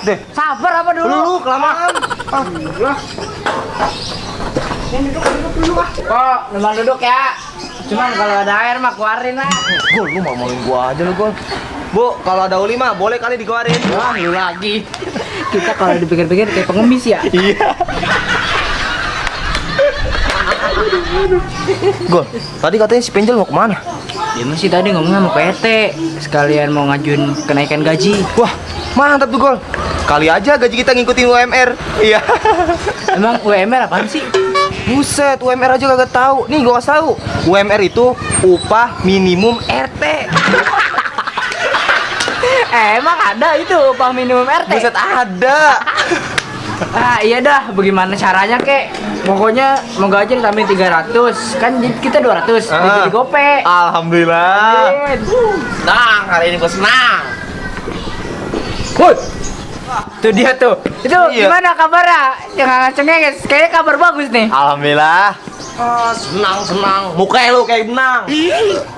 deh. Sabar apa dulu? Lu kelamaan. Ini duduk dulu ah. Kok, numpang duduk ya. Cuman kalau ada air mah keluarin lah. Gol, lu ngomongin gua aja lu, Gol. Bu, kalau ada uli mah boleh kali dikeluarin. Wah, lu lagi. Kita kalau dipikir-pikir kayak pengemis ya. Iya. Gol, tadi katanya si Penjel mau kemana? Dia masih tadi ngomongnya mau ke RT. Sekalian mau ngajuin kenaikan gaji. Wah, mantap tuh, Gol. Kali aja gaji kita ngikutin UMR. Iya. Emang UMR apaan sih? Buset, UMR aja kagak tahu. Nih gua kasih tahu. UMR itu upah minimum RT. Emang ada itu upah minimum RT? Buset, ada. Ah iya dah, bagaimana caranya kek? Pokoknya mau gaji tambahin 300. Kan kita 200, jadi gope. Alhamdulillah. Senang, hari ini gua senang. Woi. Tuh dia tuh. Itu Iya. gimana kabarnya? Jangan cengenges. Kayaknya kabar bagus nih. Alhamdulillah. Senang. Mukanya lu kayak benang.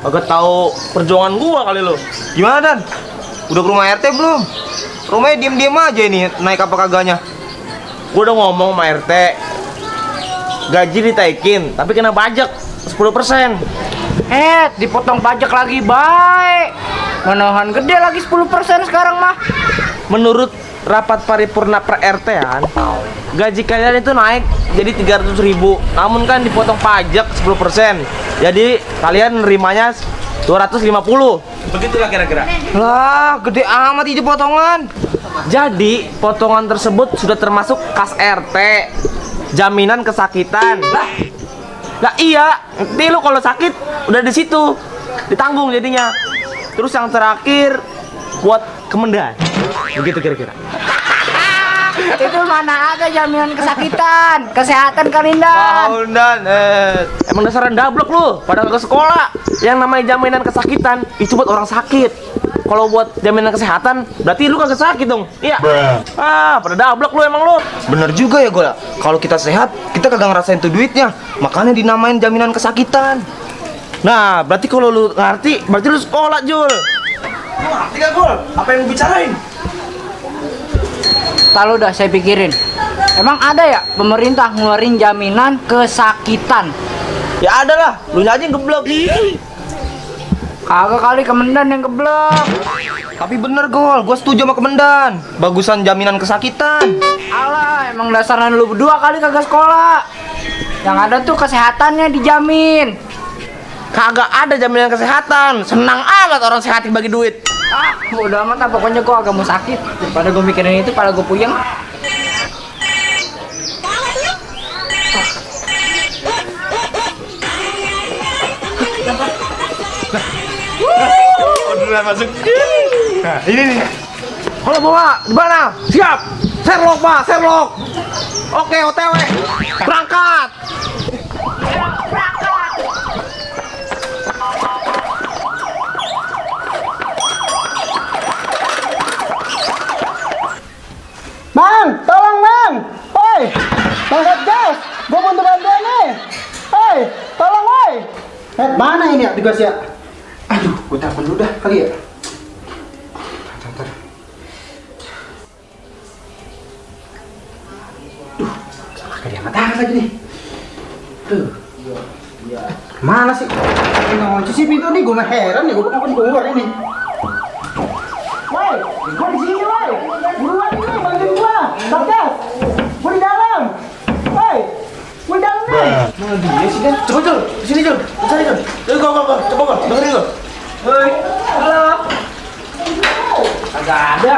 Agak tahu perjuangan gua kali lu. Gimana, Dan? Udah ke rumah RT belum? Rumahnya diem-diem aja ini, naik apa kagaknya? Gua udah ngomong sama RT. Gaji ditaikin, tapi kena pajak 10%. Dipotong pajak lagi, baik. Manahan gede lagi 10% sekarang mah. Menurut rapat paripurna per RT-an, gaji kalian itu naik jadi 300.000. Namun kan dipotong pajak 10%. Jadi kalian nerimanya 250. Begitulah kira-kira. Lah, gede amat itu potongan. Jadi, potongan tersebut sudah termasuk kas RT, jaminan kesakitan. Lah iya, nanti lu kalau sakit udah di situ ditanggung jadinya. Terus yang terakhir buat kemendan. Begitu kira-kira. Itu mana ada jaminan kesakitan, kesehatan Kalindan. Dan emang dasar dablek lu, pada ke sekolah. Yang namanya jaminan kesakitan itu buat orang sakit. Kalau buat jaminan kesehatan, berarti lu kagak sakit dong. Iya. Pada dablek lu emang lu. Bener juga ya, Gol. Kalau kita sehat, kita kagak ngerasain tuh duitnya. Makanya dinamain jaminan kesakitan. Nah, berarti kalau lu ngerti, berarti lu sekolah, Jul. Lu ngerti gak, Gol? Apa yang lu bicarain? Kalau udah saya pikirin, emang ada ya pemerintah ngeluarin jaminan kesakitan? Ya ada lah, lu aja yang geblek. Kagak kali Kemendan yang geblek. Tapi bener, Gol, gue setuju sama Kemendan. Bagusan jaminan kesakitan. Alah, emang dasarnya lu berdua kali kagak sekolah. Yang ada tuh kesehatannya dijamin. Kagak ada jaminan kesehatan. Senang amat orang sehat bagi duit. Udah amat lah, pokoknya gua agak mau sakit. Daripada gua mikirin itu, pala gua puyeng. Udah masuk. Nah, ini nih. Halo, Bapak, di mana? Siap. Sherlock, Pak, Sherlock. Oke, OTW. Berangkat. Bang, tolong bang. Hoi, bang Satgas, gue butuh bantuan nih. Hoi, tolong woi. Mana ini ya tugas ya? Aduh, gue telepon dulu dah kali ya. Ntar. Duh, salah kali angkat lagi nih. Tuh. Mana sih? Ini ngunci sih pintu nih, gue mah heran nih, gue kapan keluar ini. Woi, gue di sini woi. Buruan nih, bantuin gua. Satgas, gue di dalam. Woi, gue di dalam nih. Mana dia sih, Dan? Coba, Jul. Di sini, Jul. Cari, Jul. Go. Coba, Go. Dengerin, Go. Hoi. Halo. Kagak ada.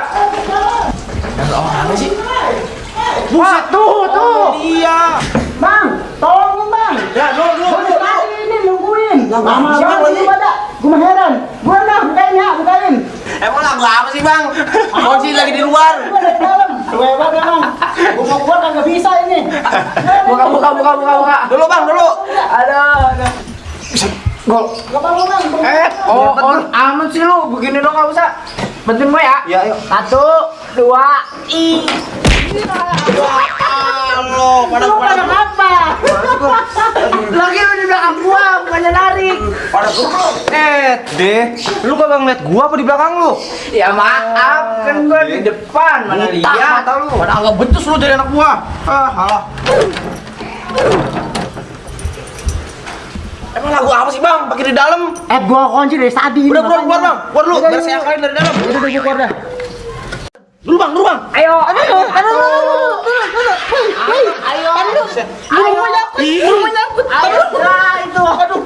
Ada orang sih. Buset, tuh. Iya. Bang, tolongin bang. Ya, dulu. Gue di tadi ini nungguin. Lama banget ini pada. Gue mah heran. Gue dah bukain. Emang lagu apa sih, Bang? Kunci lagi di luar. Gue ada di dalam. Gue hebat ya bang. Gue mau keluar kagak bisa ini. Buka. Dulu, Bang, dulu. Ada. Gol. Gak apa-apa bang. Aman sih lu. Begini dong, gak usah. Bantuin gue ya. Ya, ayo. 1, 2, i. Halo, pada apa? Lagi lu di belakang gua, bukannya narik. pada Deh, lu kagak ngeliat gua apa di belakang lu? Ya maaf, kan gua di depan, mana Buta lihat. mata lu. Padahal nggak becus lu jadi anak gua. Halah. Emang lagu apa sih bang? Pakai di dalam? Gua kunci dari tadi. Udah keluar bang, keluar lu. Udah, Biar udah, saya udah. kalian dari dalam. Udah keluar dah. Dulu bang. Ayo, Ayo.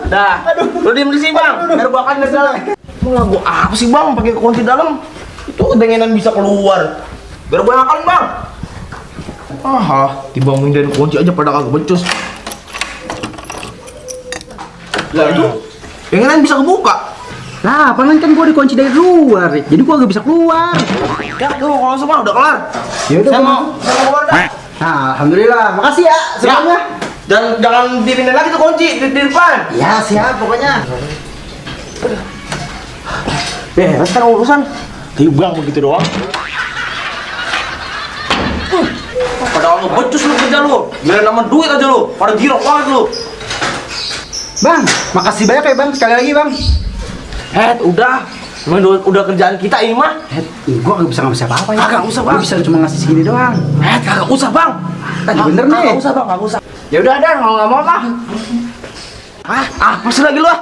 Dah, lu diem di sini bang. Biar gua akan dari dalam. Emang lagu apa sih bang? Pakai kunci di dalam? Itu kedengenan bisa keluar. Biar gua ngakalin bang. Dibangunin dari kunci aja pada kagak becus. Lah itu, pengenan bisa kebuka. Lah, paman kan gua dikunci dari luar, jadi gua gak bisa keluar. Ya, lu kalau semua udah kelar. Ya udah, Saya Bang. mau keluar dah. Nah, alhamdulillah. Makasih ya semuanya. Dan jangan dipindahin lagi tuh kunci di depan. Ya, siap pokoknya. Beres kan urusan. Timbang begitu doang. Padahal lu becus lu kerja lu. Biar nama duit aja lu. Pada girok banget lu. Bang, makasih banyak ya, Bang. Sekali lagi, Bang. Udah. Emang udah kerjaan kita ini mah. Gua gak bisa ngasih apa-apa ya. Kagak usah, Gua Bang. bisa cuma ngasih segini doang. Kagak usah, Bang. Bener nih. Kagak usah, Bang. Kagak usah. ya udah Dan, kalau nggak mau mah. Apa sih lagi lu?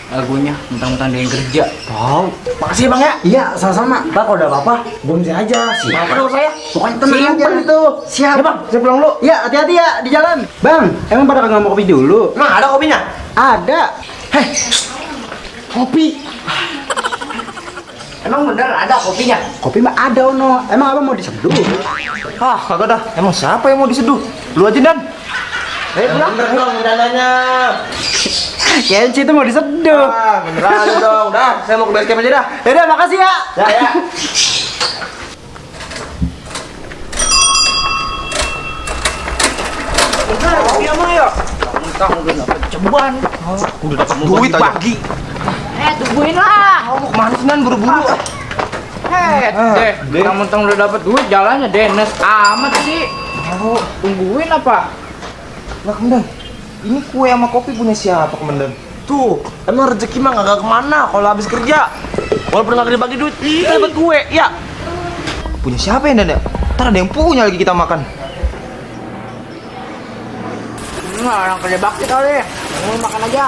Lagunya, mentang-mentang dia yang kerja. Tahu. Makasih ya, Bang ya. Iya, sama-sama. Ntar kalau ada apa-apa, bonus aja. Siapa dong saya? Pokoknya tenang aja. Simpen itu. Siap. Ya, Bang. Saya pulang dulu. Ya, hati-hati ya di jalan. Bang, emang pada kagak mau kopi dulu? Emang ada kopinya? Ada. Kopi. Emang bener ada kopinya? Kopi mah ada, Ono. Emang apa mau diseduh? Kagak dah. Emang siapa yang mau diseduh? Lu aja, Dan. Pulang. Bener dong, dananya. Kenci itu mau diseduh. Beneran dong. Dah, saya mau ke base camp aja dah. Yaudah, makasih ya. Ya. Iya mah ya. Mentang udah dapet ceban. Udah dapat duit pagi. Tungguin lah. Mau kemana sih Nan buru-buru? Deh, mentang-mentang udah dapet duit jalannya Dennis amat sih. Tungguin apa? Lah Kemendan, ini kue sama kopi punya siapa Kemendan? Tuh, emang rezeki mah gak kemana kalau habis kerja. Walaupun gak dibagi duit, kita dapat kue, ya. Punya siapa ya Dan ya? Ntar ada yang punya lagi kita makan. Orang kerja bakti kali. Mau makan aja.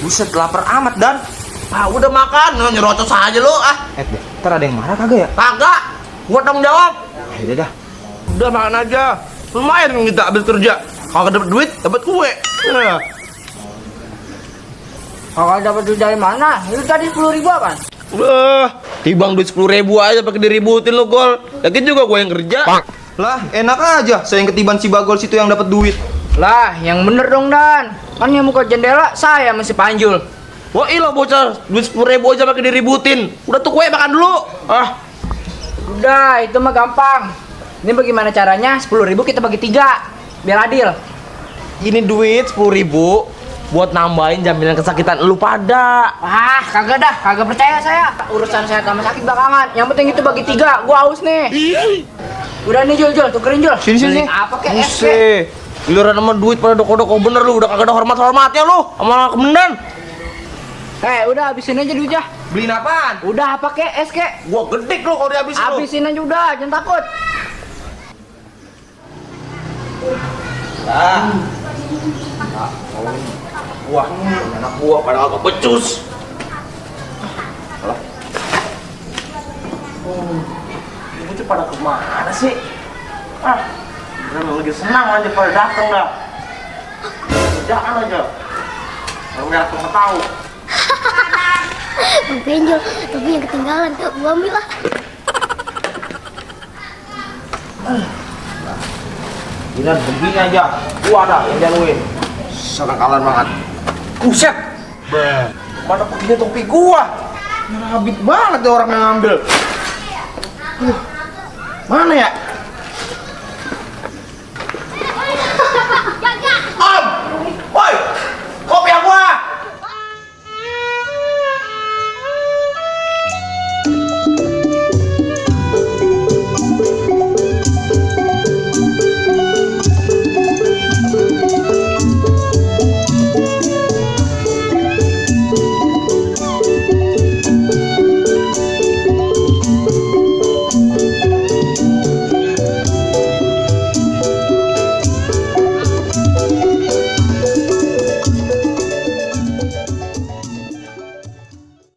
Buset, lapar amat Dan. Udah makan, nyerocos aja lo ntar ada yang marah kagak ya? Kagak, gua tanggung jawab. Udah dah. Udah makan aja. Lumayan kan kita habis kerja. Kalau dapet duit, dapet kue. Kalau dapat duit dari mana? Itu tadi 10.000 apa? Tibang duit 10.000 aja pakai diributin lo Gol. Yakin juga gue yang kerja. Lah, enak aja. Saya yang ketiban si Bagol situ yang dapat duit. Lah, yang bener dong Dan. Kan yang muka jendela saya masih Panjul. Wah, ilah bocah, duit 10.000 aja pakai diributin. Udah tuh kue makan dulu. Udah, itu mah gampang. Ini bagaimana caranya? 10.000 kita bagi 3 biar adil. Ini duit 10.000 buat nambahin jaminan kesakitan lu pada. Kagak dah, kagak percaya saya. Urusan saya sama sakit belakangan. Yang penting itu bagi 3. Gua haus nih. Udah nih Jul, tukerin Jul. Sini. Beli apa kek? Es kek? Buset. Giliran sama duit pada doko-doko bener lu, udah kagak ada hormat-hormatnya lu sama Kemendan. Udah habisin aja duitnya. Beliin apaan? Udah apa kek? Es kek? Gua gedek lu kalau dihabisin lu. Habisin aja udah, jangan takut. Wah, anak gua pada agak becus. Ibu tuh pada kemana sih? Lagi senang aja pada datang dah. Kerjaan aja. Kalau datang nggak tahu. Bang Benjol, tapi yang ketinggalan, gua ambil lah. Ini begini aja, gua ada yang jaluin. Senakalan banget. Buset. Mana perginya topi gua? Nyerabit banget deh orang yang ngambil. Mana ya?